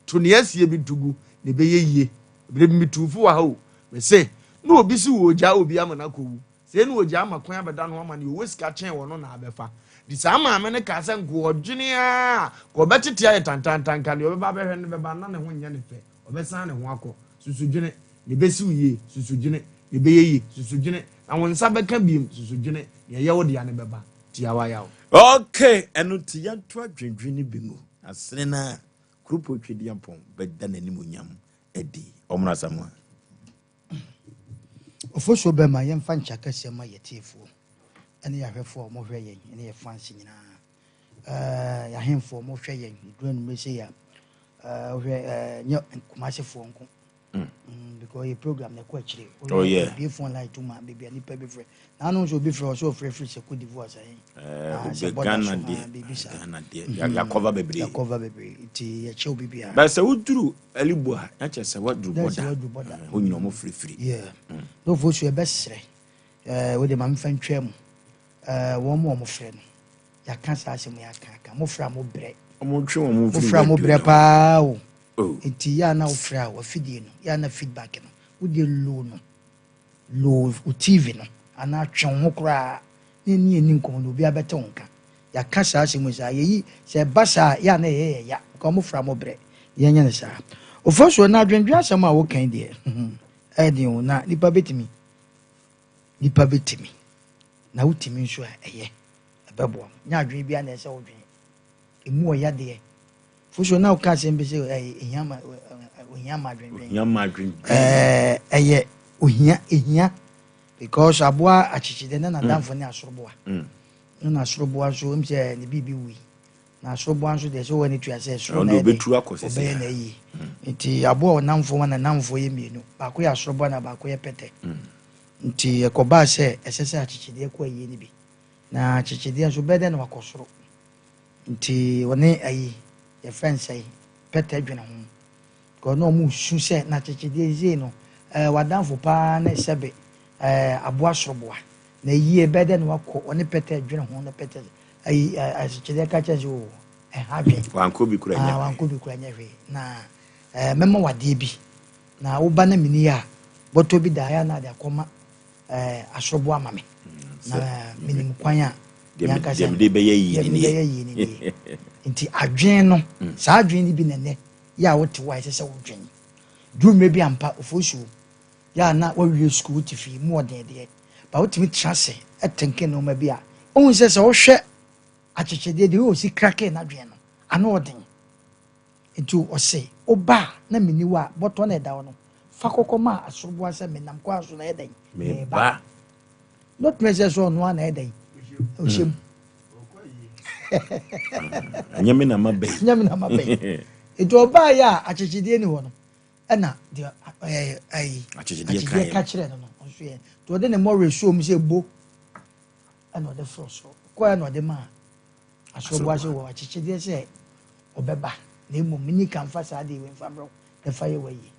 To nea asie bi to gu, na ɛbɛyɛ yie. Berɛ bi metuu fo wɔ ha o, mese, na obi se wɔregyaa obi ama no akɔwu. Sei na wɔgyaa ama kwan abɛda no ho ama nea ɔwɔ sika kyɛn wɔn no na abɛfa. Nti saa maame no kaa sɛ nka ɔdwene ara a, nka ɔbɛtete ayɛ tantaantan, nka nea ɔbɛba abɛhwɛ no bɛba na ne ho nyɛ no fɛ, ɔbɛsan ne ho akɔ. Susudwene, na ɛbɛsi wo yie. Susudwene, na ɛbɛyɛ yie. Susudwene, na wo nsa bɛka biom. Susudwene, nea ɛyɛ wo dea no bɛba. Tiawa yaw. Ok, ɛno nti yɛnto adwendwene bi ngu asene no a Kuropɔn Twedeampɔn bɛda n'animuonyam adi. Ɔmono Asamoah. Ofosuo bɛma yɛmfa nkyɛ kɛseɛ ma yɛ tiefoɔ ne yɛ ahwɛfoɔ a wɔhwɛ yɛn ne yɛ fans nyinaa. Ɛɛ yɛ ahemfoɔ wɔhwɛ yɛn duru anumere sei a ɛɛ wohwɛ ɛɛ nyɛ Kumasefoɔ nko. Because yɛ program na ɛkɔ akyire. Oh yeah. Bie phone line to ma baabi a nipa bi frɛ. Na ano nso obi frɛ ɔsɛ ɔfrɛ firi sɛ Cote d'Ivoire sɛ yɛn. Eh, sɛ bɔda so ha biribi saa. Ghana deɛ mm-hmm. yɛakɔva bebree. Yɛakɔva bebree nti yɛkyɛ obi biara. Bɛn sɛ woduru Alibu a na kyerɛ sɛ waduru bɔda. Waduru bɔda. Hɔ nyina ɔmo firifiri. Yeah. N'ofo so yɛbɛsrɛ. Ɛɛ wode ma mefa ntwa mu. Ɛɛ wɔn mo wɔn frɛ no. Yɛaka saa asɛm yɛaka aka. Mo frɛ a mo brɛ. Ɔmo twe wɔn mfiri. Mo frɛ a mo brɛ paa o. Oh. Nti yɛ a na wofrɛ a wafidie no yɛ a na feedback no wode low no low wo TV no anaa twe wo ho koraa na ɛni ɛni nkɔmmɔ no obiara bɛte wo nka. Yɛaka saa asɛm yi saa yɛyi sɛ ɛba saa yɛ a na ɛyɛ yɛ ya nka wɔn fra mo brɛ yɛnyɛ no saa. Ofosuo na adwendwen asɛm a wokan deɛ ɛyɛ den o na nipa bɛtumi nipa bɛtumi na wotumi nso a ɛyɛ ɛbɛboa mo nyɛ adwene biara na ɛsɛ wodwen Emu ɔya deɛ. Fosuo na woka asɛm bi sɛ ehia ma ohia ma adwendwen. Ohia ma adwendwen. Ɛɛ ɛyɛ ohia ehia because aboa akyekyedɛ na n'adamfo ne asoroboa. Mm. Na n'asoroboa nso em sɛ ne biribi wui. Na asoroboa nso deɛ sɛ wɔn ani tua sɛ soro na ɛdɛ ɔbɛyɛ na ayi. Mm. Nti aboa ɔnamfo ma n'anamfo yɛ mmienu. Baako yɛ asoroboa na baako yɛ pɛtɛ. Mm. Nti ɛkɔbaa sɛ ɛsɛ sɛ akyekyedeɛ kɔ ayie no bi. Na akyekyedeɛ nso bɛyɛ dɛ na wakɔ soro. Nti ɔne ayi yɛfrɛ no sɛn pɛtɛ dwene ho because na ɔmo su sɛ na kyekyedeɛ sei no ɛɛ wadanfo paa ne sɛbe ɛɛ aboa soroboa na yie bɛyɛ dɛ na wakɔ ɔne pɛtɛ dwene ho na pɛtɛ ayi ɛɛ akyekyedeɛ ka kyerɛ sɛ o ɛha dwen wankɔ bi kura nyɛ hwee wankɔ bi kura nyɛ hwee na ɛɛ mɛma wadeɛ bi na woba na mini a bɔtɔ bi da ayɛ na ade akɔma eh, asorobo ama me mm, na menim kwan a deɛ mede bɛyɛ yie ne nie nti adwene no mm. saa adwene no bi na nnɛ yɛ a wote hɔ a ɛsɛ sɛ wodwen duru mmerɛ bi ampa ofosuo yɛ a na wawie sukuu wote fie mu ɔden deɛ ba wotumi tena ase tenke nneɛma bi a wohu sɛ sɛ wohwɛ akyekyedeɛ deɛ ɔsi krake n'adwene no ano ɔden Nti ɔse, Woba a na menni hɔ a, bɔtɔ no a ɛda hɔ no, fa kɔ kɔma asoroboa sɛ menam kwan so na ɛyɛ dɛn? Mereba. Na ɔtumi sɛ sɛ ɔno ara na ɛyɛ dɛn? Ɔhyɛ mu. Ɛnyɛ me na maba yi. Ɛnyɛ me na maba yi. Nti ɔbaa yɛ a akyekyedeɛ ni hɔ no, ɛna deɛ ɛɛ ɛyi akyekyedeɛ ka kyerɛ no no nso yɛ. Nti ɔde ne mmɔwerɛ suom sɛ bo ɛna ɔde foro soro. Kɔɛ na ɔde maa Asoroboa sɛ wɔ akyekyedeɛ sɛ ɔbɛba, na mmom menni kan mfa saa adeɛ wei mfa mmerɛ wo na fa yɛ w'ayie.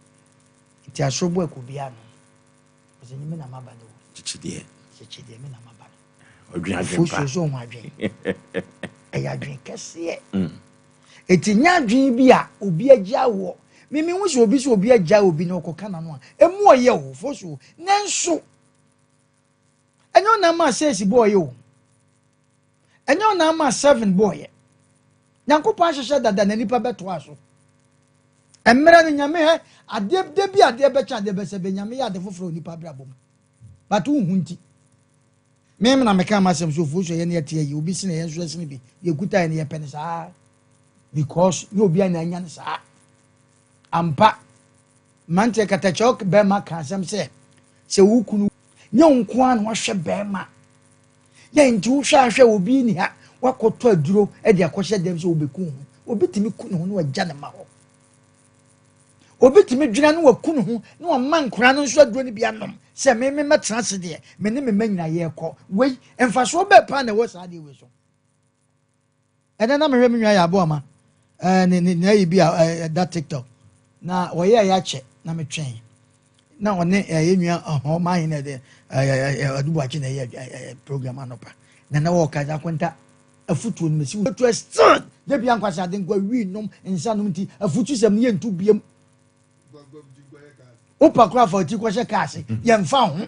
Nti asorobo ɛkɔ biara no. Ɔsɛ me na maba no. Kyekyedeɛ. Kyekyedeɛ me na maba no. Ɔdwen adwen pa. Fosuo so ho adwen. Ɛyɛ adwen kɛseɛ. Eti nyɛ adwen bi a obi agya wɔ. Mimi hu sɛ obi sɛ obi agya obi na ɔkɔka n'ano a emu ɔyɛ o fosuo. Nanso ɛnyɛ ɔna ama sɛsi bɔɔyɛ o. Ɛnyɛ ɔna ama 7 bɔɔyɛ. Nyankopɔn ahyehyɛ dada na nipa bɛtoa so. Mmerɛ no Nyame hɛ adeɛ da bi adeɛ bɛkyɛ adeɛ bɛsɛ bɛ Nyame yɛ ade foforɔ onipa abrabɔ mu. But wohu nti. Me na meka m'asɛm so ofuo so yɛ ne yɛte ayi obi sene yɛn nso ɛsene bi yɛkuta yɛ ne yɛpɛ ne saa because nyɛ obi a na anya ne saa. Ampa mmeranteɛ katakyɛ bɛrima ka asɛm sɛ sɛ wo kunu nyɛ wo nko ara na wahwɛ bɛrima yɛ nti wohwɛ ahwɛ obi ni ha wakɔtɔ aduro de akɔhyɛ dɛm sɛ wobɛku ho. Obi tumi ku ne ho na wagya ne ma hɔ. Obi tumi dwena na waku ne ho na wama nkora no nso aduro no bi anom sɛ me me mɛtena ase deɛ me ne me mma nyinaa yɛrekɔ. Wei mfasoɔ bɛɛ paa na ɛwɔ saa adeɛ wei so. Ɛnɛ na mehwɛ me nua yɛ aboama ne ne ne ayi bi a ɛda TikTok na wɔyɛ ɛyɛ akyɛ na metwɛn na ɔne ɛyɛ nua ɔhɔ maa hin na ɛde ɛɛ adubu akyi na ɛyɛ program anɔpa na na wɔka akonta afutuo no mesi wotu still de bia nkwasi ade nkwa wi nom nsa nom nti afutu sɛm no yɛntu biem wopa kora fa ɔti kɔhyɛ kaa ase yɛmfa ho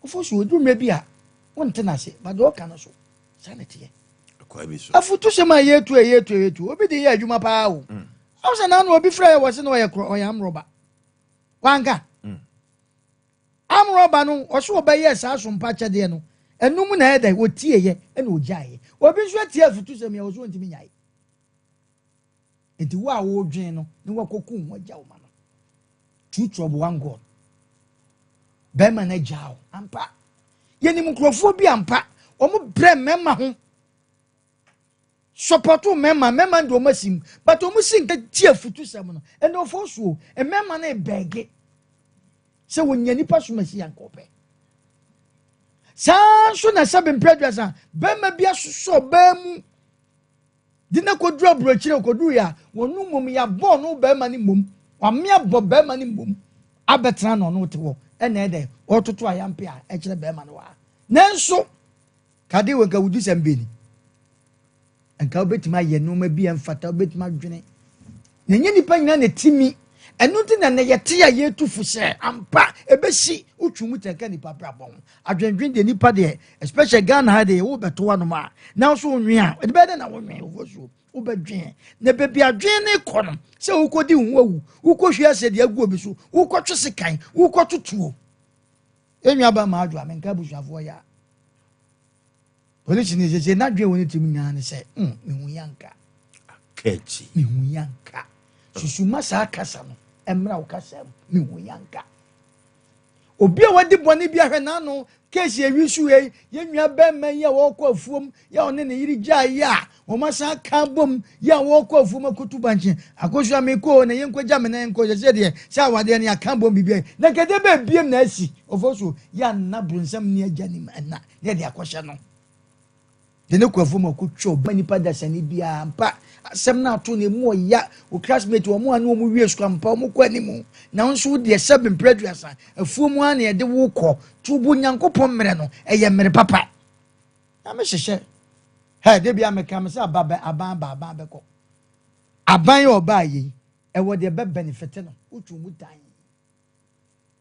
wofo so oduru mmerɛ bi a wonte n'ase ba deɛ ɔka no so saa na ɛteɛ afutu sɛm a yɛtu a yɛtu a yɛtu obi de yɛ adwuma paa o awo sɛ naano obi frɛ yɛ wɔ se na ɔyɛ korɔ ɔyɛ amrɔba wanka Amrɔba no ɔso ɔbɛyɛɛ saa sompa akyɛdeɛ no ɛno mu na ɛyɛ dɛ ɔtieeɛ ɛna ɔgyaeɛ. Obi nso atie afutusɛm yɛ ɔso ɔntumi nyae. Nti wo a wodwen no na wakɔku ho agya wo ma no. Two trouble one God. Bɛrima no agya wo ampa. Yɛnim nkurɔfoɔ bi ampa wɔn brɛ mmarima ho sɔpɔto mmarima mmarima de wɔn asi mu but wɔn si nka tie afutusɛm no ɛna ɔfɔ soɔ mmarima no bɛɛge sɛ wɔnya nipa som asi anka ɔpɛ. Saa nso na sɛbe mpɛ aduasa bɛrima bi asosɔ ɔbaa mu de na kɔduru aburokyire kɔduru yɛ a wɔn mmom yɛabɔ no bɛrima no mmom wame abɔ bɛrima no mmom abɛtena na ɔno te hɔ ɛna ɛdɛ ɔtoto ayampe a ɛkyerɛ bɛrima no wɔ ha. Nanso kade wɔ nka wudi sɛm bɛni nka wobɛtumi ayɛ nneɛma bi a mfata wobɛtumi adwene na ɛnyɛ nipa nyinaa na ɛtumi ɛno nti na yɛte a yɛtu fo sɛ ampa ɛbɛsi wotwu mu tɛnka nipa brabɔ ho adwendwen deɛ nipa deɛ especially Ghana ha deɛ wobɛto anom a na nso wonwe a ɛde bɛyɛ dɛ na wonwe wofo so wobɛdwen na baabi adwen ne kɔ no sɛ wokɔdi ho awu wokɔhwie asɛ deɛ agu obi so wokɔtwe sekan wokɔtotuo ɛnwa ba ma adwo a menka abusuafoɔ yɛ a polisi ni sɛ n'adwen wɔ ne tirim nyinaa ne sɛ mehu yanka mehu yanka susuma saa kasa no ɛmra wo kasa mu mehu yanka obi a wadi bɔne bi ahwɛ n'ano keesi ewi so yi yɛn nua bɛrima yi a wɔrekɔ afuom yɛ ɔne ne yere gyaa yi a wɔn asan ka bom yi a wɔrekɔ afuom akotu bankye akosua mi kɔ na yɛn nkɔgya mi na yɛn nkɔ sɛ deɛ sɛ awadeɛ ne aka bom bibi na nkɛtɛ bɛɛ biem na asi ɔfɔ so yɛ ana bronsam ne agya ne mu ɛna ne yɛde akɔhyɛ no de ne kɔ afuom akotwa ɔba nipa dasani biara mpa asɛm no ato ne mu ɔya wo classmate wɔn a ne wɔn wie sukuu ampa wɔn kɔ anim na nso deɛ sɛbi mpere aduasa afuom a na yɛde wo kɔ tubu Nyankopɔn mmerɛ no ɛyɛ mmerɛ papa na me hyehyɛ hɛ de bi a meka me sɛ aba bɛ aban ba aban bɛkɔ aban yɛ ɔbaa yi ɛwɔ deɛ bɛ benefit no wotwi mu dan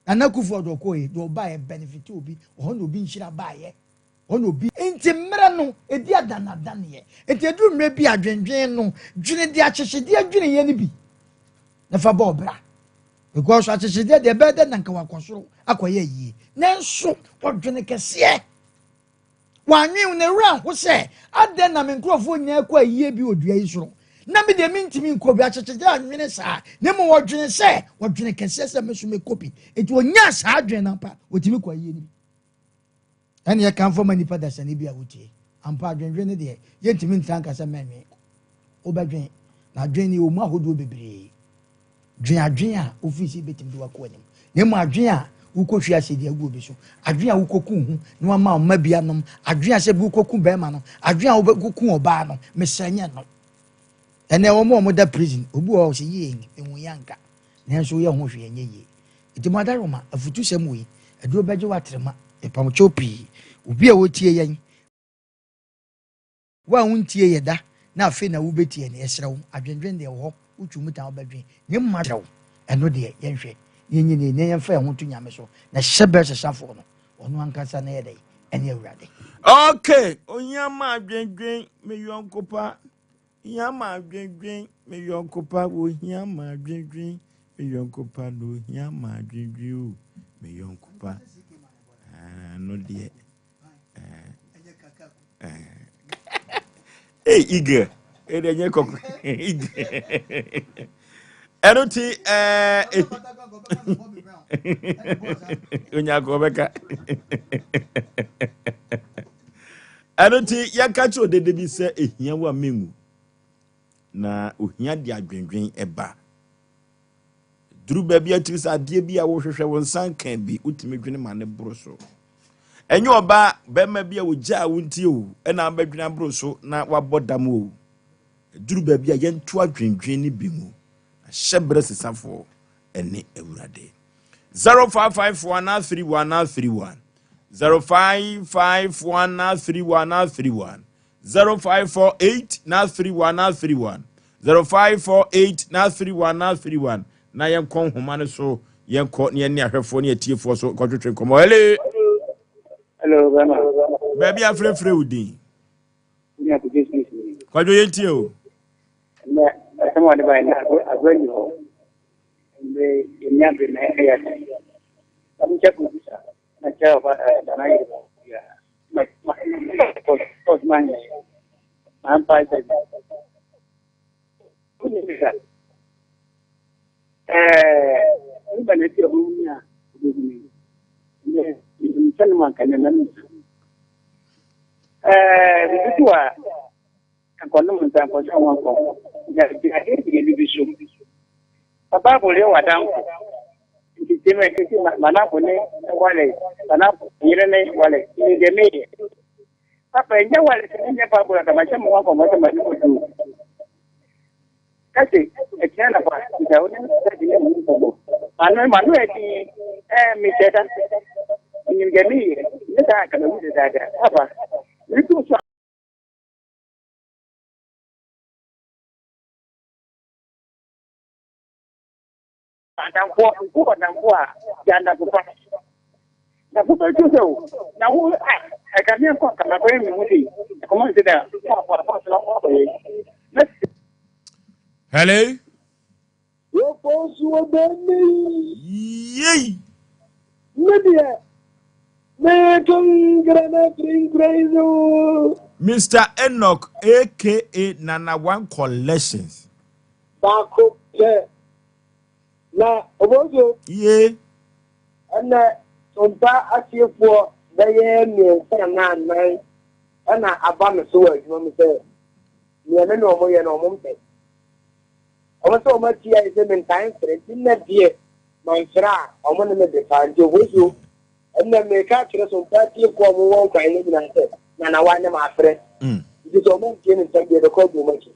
Nana Akufo-Addo kɔ yi deɛ ɔbaa yɛ benefit obi ɔhɔ na obi nhyira baa yɛ ɔno obi nti mmerɛ no edi adanadaneɛ nti edu mmerɛ bi adwendwen no dwene de akyekyedeɛ dwene yɛ no bi na fa bɔ ɔbra because akyekyedeɛ deɛ ɛbɛyɛ dɛ nanka wakɔ soro akɔyɛ yie nanso ɔdwene kɛseɛ wanwen ne werɛ ho sɛ adɛn na me nkurɔfoɔ nyinaa kɔ ayie bi wɔ dua yi soro na me deɛ mentumi nkɔ bi. Akyekyedeɛ anwene saa na mmom ɔdwene sɛ ɔdwene kɛseɛ sɛ me so mekɔ bi nti ɔnyaa saa adwene no ampa ɔtumi kɔ ayie no bi. Ɛne yɛka mfama nipa dasani bi a wotie ampa adwendwen ne deɛ yɛntumi ntra nka sɛ mɛnwen wobɛdwen na adwen ne ɛwɔ mu ahodoɔ bebree dwen adwen a wofiri sɛ bɛtumi de wakɔ anim na mmom adwen a wokɔhwie ase de agu obi so adwen a wokɔku ho na wama wo mma bi anom adwen a sɛ bi wokɔku bɛrima no adwen a wobɛkɔku ɔbaa no mesrɛ nyɛ no ɛnɛ wɔn a wɔda prison obi wɔ hɔ sɛ yie ehu yɛ anka Nanso woyɛ ho hwee ɛnyɛ yie. Nti mo adaworoma, afutusɛm wei, aduro bɛgye wo atrema. Yɛpamokyɛw pii. Obi a ɔtie yɛn, wo a wontie yɛ da na afei na wobɛtie no, yɛsrɛ wo, adwendwen deɛ wɔ hɔ, wotwi mu tan wobɛdwen, na mmom akyerɛ wo, ɛno deɛ yɛnhwɛ na yɛnyɛ nie, na yɛmfa yɛn ho nto Nyame so, na hyɛ berɛ sesafoɔ no, ɔno ankasa ne yɛ dɛn? Ɛne Awurade. Ok, ohia ma adwendwen, me yɔnko pa. Hia ma adwendwen, me yɔnko pa, Ohia ma adwendwen, me yɔnko pa, na ohia ma adwendwen o, me yɔnko pa. Ah, no deɛ. Eh, eh. Hey, Eagle. Hey, deɛ nyɛ kɔkɔ. Eagle. Ɛno ti ɛɛ. Onyakɔ bɛka. Ɛno nti, yɛka kyerɛ odede bi sɛ ehia wo a menwu. Na ohia de adwendwen ba. Duru baabi a tumi sɛ adeɛ bi a wohwehwɛ wo nsa nka bi, wotumi dwene ma ne boro so. Ɛnyɛ ɔbaa bɛrima bi a ogyaa wo nti o, ɛna abɛdwene aboro so na wabɔ dam o. Duru baabi a yɛnto adwendwen no bi mu. Na hyɛ berɛ sesafoɔ ɛne Awurade. 0551 31 31 0551 31 31 0548 31 31 0548 31 31 na yɛnkɔ nhoma no so yɛnkɔ ne yɛne ahwɛfoɔ ne atiefoɔ so kɔtwetwe nkɔmmɔ. Hello. Hello, Bama. Baabi afrɛfrɛ wo din. Kwadwo yɛntie o. Ɛnɛ asɛm a ɔde bae no agorɔ nni hɔ. Mmerɛ yɛnya bere na ɛyɛ den. Na mekyɛ producer na kyɛ ɔba dana yere ba bia. Ma ma kɔs ma nyɛ. Ma mpa sɛ bi. Wonyɛ bi sa. Ɛɛ ɛba na ti ɔmo nya ɔbɛhu mi. Ɛnɛ nsɛm no manka ne nam nsa. Ɛɛ bibi to a Nkɔnom nsa, nkɔhyɛ ho nkɔm. Na gyina adeɛ mmienu bi so. Fa Bible yɛ w'adamfo. Nti tie me, nti m'adamfo ne wallet, m'adamfo yere ne wallet, nti deɛ meyɛ. Papa, ɛnyɛ wallet ne nyɛ Bible anka mahyɛ mo ho nkɔmmɔ sɛ made kɔduru. Kase, ɛkyerɛ na fa, nti wo ne sɛ ne mu nkɔmmɔ. Mano, mano ɛdi, ɛɛ mehyɛ da. Menim deɛ meyɛ, ne saa anka mawu dedaada. Papa, metu so. Adamfoɔ, wowɔ adamfoɔ a, gya adamfo pa. Adamfo bɛtu sɛ o, na wo a, ɛka meɛ nkɔ nka makɔyɛ me ho sei, ɛkɔmɔ nse da, woabɔ abɔ so na woakɔyɛ. Hello. Wɔfɔ so ɔbɛnni. Yei. Me deɛ, meto nkra na firi nkura yi so. Mister Enoch aka Nana One Collections. Baako pɛ. Na Oboso. Ye. Ɛnɛ Sompa atiefoɔ bɛyɛ mmiɛnsa anaa nnan ɛna aba me so wɔ adwuma mu sɛ nea me ne wɔn yɛ no wɔn mpɛ. Wɔn sɛ wɔn akyi ayɛ sɛ mentaa mfrɛ nti nnɛ deɛ mamfrɛ a wɔn ne me de paa nti Obosuo ɛnnɛ meka akyerɛ so mpa atiefoɔ a wɔwɔ nkran no nyinaa sɛ Nana wa ne mafrɛ nti sɛ wɔn antie me ntɛm deɛ ɛbɛkɔ agu wɔn akyi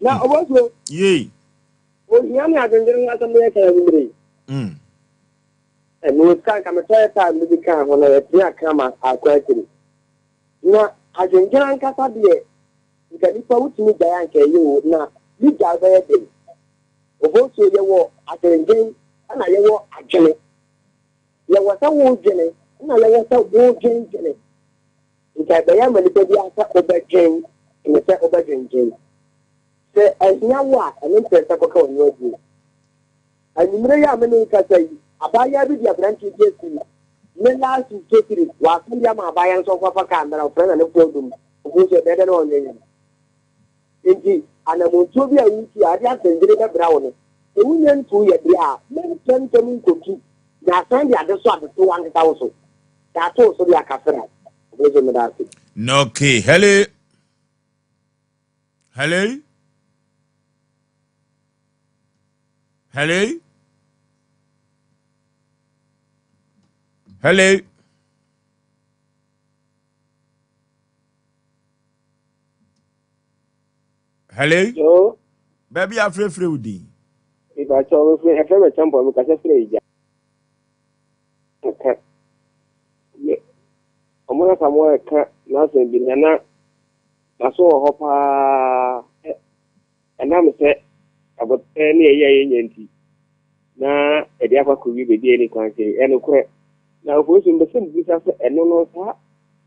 na Obosuo Yei. Ohia ne adwendwene ho asɛm na yɛka anwummere yi. Ɛ mewɔ sika nka metɔ airtime no bi kaa ho na yɛatumi aka ama akɔ akyiri. Na adwendwene ankasa deɛ Nka nipa wotumi gyae a nka ɛyɛ o na ne gyae bɛyɛ den. Obosuo yɛwɔ adwendwen ɛna yɛwɔ adwene. Yɛwɔ sɛ wodwene ɛna yɛwɔ sɛ wodwendwene. Nka ɛbɛyɛ ama nipa bi sɛ wobɛdwen ne sɛ wobɛdwendwen. Sɛ ahia wo a ɛno nkyerɛ sɛ kɔka w'ani aguo. Anwummere yi a me ne wo kasa yi, abaayewa bi de aberanteɛ bi asi ne last 50 cedis, wasan de ama abaayewa no sɛ ɔmfa fa kaa mmra, ɔfrɛ na ne fon dum, ɔhu sɛ ɛbɛyɛ dɛ na ɔnwenwen. Enti anammɔntuo bi a wotu a ɛde asɛngyene bɛbra wo no, sɛ wonya ntuu yɛ deɛ a, mentɛmntɛm nkɔtu na asan de adesoa abɛto w'ankasa wo so. Sɛ ato wo so deɛ a, kafra. Ɔbɛgye meda ase. Okay, hello. Hello. Hello? Hello? Hello? Hello? Baabi afrɛfrɛ wo din. Mepakyɛw, mefrɛ yɛfrɛ me Champon, mekasa firi Agya. Ka me ɔmo na Samoa ɛka n'asɛm bi na na n'aso wɔ hɔ paa ɛ ɛnam sɛ abotɛ ne ɛyɛ a yɛnya nti na ɛde akɔ akɔwie baabi a ɛni kwan sɛ ɛnokorɛ na ofosu mbɛsɛ mbisa sɛ ɛno no saa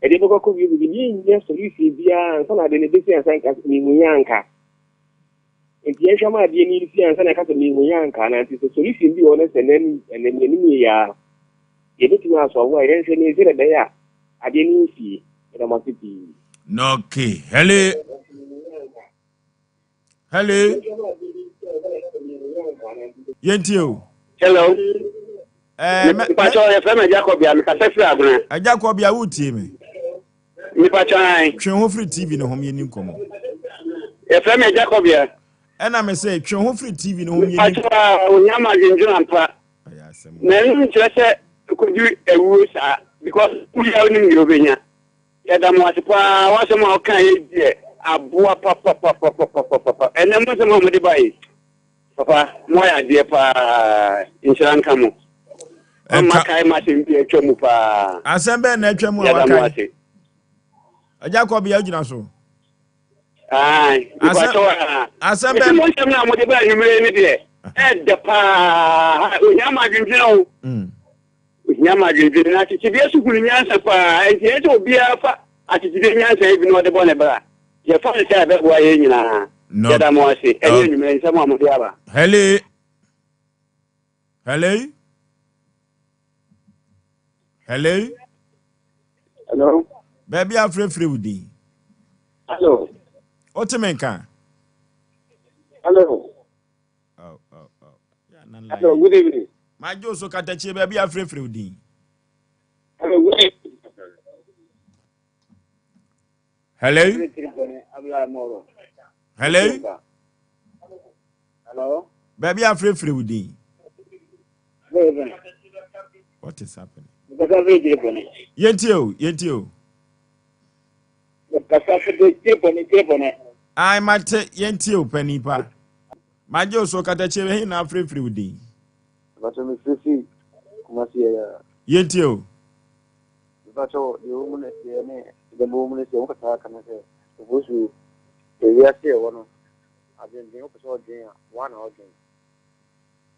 ɛde bɛkɔ akɔwie baabi ne yɛnnya solution biara ansa na ade no bɛsi ansa nka mehu yɛ anka Nti yɛnhwɛ ma adeɛ no nsi ansa na yɛka sɛ mehu yɛ anka anaa nti sɛ solution bi wɔ hɔ na sɛ n'ani n'anim yɛ a yɛbɛtumi asɔlvo a yɛnhwɛ ne sɛdeɛ ɛbɛyɛ a adeɛ no nsie. Meda mo ase pii. Okay. Hello. Hello. Yɛntie o. Hello. Eh, Mpakyɛ yɛfrɛ me Agya Kɔbea, mekasa firi Agona. Agya Kɔbea, wotie me? Mepakyɛ ae. Twe ho firi TV no ho yɛni nkɔmmɔ. Yɛfrɛ me Agya Kɔbea. Ɛna me sɛ twe ho firi TV no ho yɛni. Mepakyɛ a ohia ma adwendwen ampa. Na ɛno nkyerɛ sɛ kɔdi awuo saa because woyɛ a wonim deɛ wobɛnya. Yɛda mo ase paa w'asɛm a woka yɛ deɛ aboa papapapapapapa. Ɛnɛ mo nsɛm a mode ba yi Papa, moayɛ adeɛ paa, nhyira nka mo. Mama kae m'asɛm bi a atwa mu paa. Asɛm bɛn na atwa mu a Yɛda mo wakae? ase. Agya Kɔbea gyina so. Ae, Asɛm mepakyɛw a. asɛm Mese bɛn? mo nsɛm no a mode ba anwummere yi no deɛ, ɛɛdɛ paa. Ohia ma adwendwene o. Ohia ma adwendwene. Na akyekyedeɛ so hunu nyansa paa. Enti ɛyɛ sɛ obiara fa akyekyedeɛ nyansa yi bi na ɔde bɔ ne bra. Yɛfa no sɛ ɛbɛboa yɛn nyinaa. No. Yɛda mo ase ɛne anwummerɛ nsɛm a mode aba. Hello. Hello. Hello. Hello. Baabi a frɛfrɛ wo din. Hello. Wote me nka? Hello. Oh, oh, oh. Hello, good evening. Magye wo so katakyie baabi a frɛfrɛ wo din. Hello, good evening. Hello. Hello. Hello. Baabi a frɛfrɛ wo din. What is happening? Yɛntie o, yɛntie o. Ai mate, yɛntie o panin pa. Magye wo so katakyie bɛhe na afrɛfrɛ wo din. Mpakyɛ mefiri Kumasi yɛ ya. Yɛntie o. Mpakyɛ deɛ wɔ mu no deɛ ne deɛ wɔ mu no sɛ wokasa aka no sɛ obosu ewiase ɛwɔ no adwendwen wopɛ sɛ ɔdwen a woa na ɔdwen.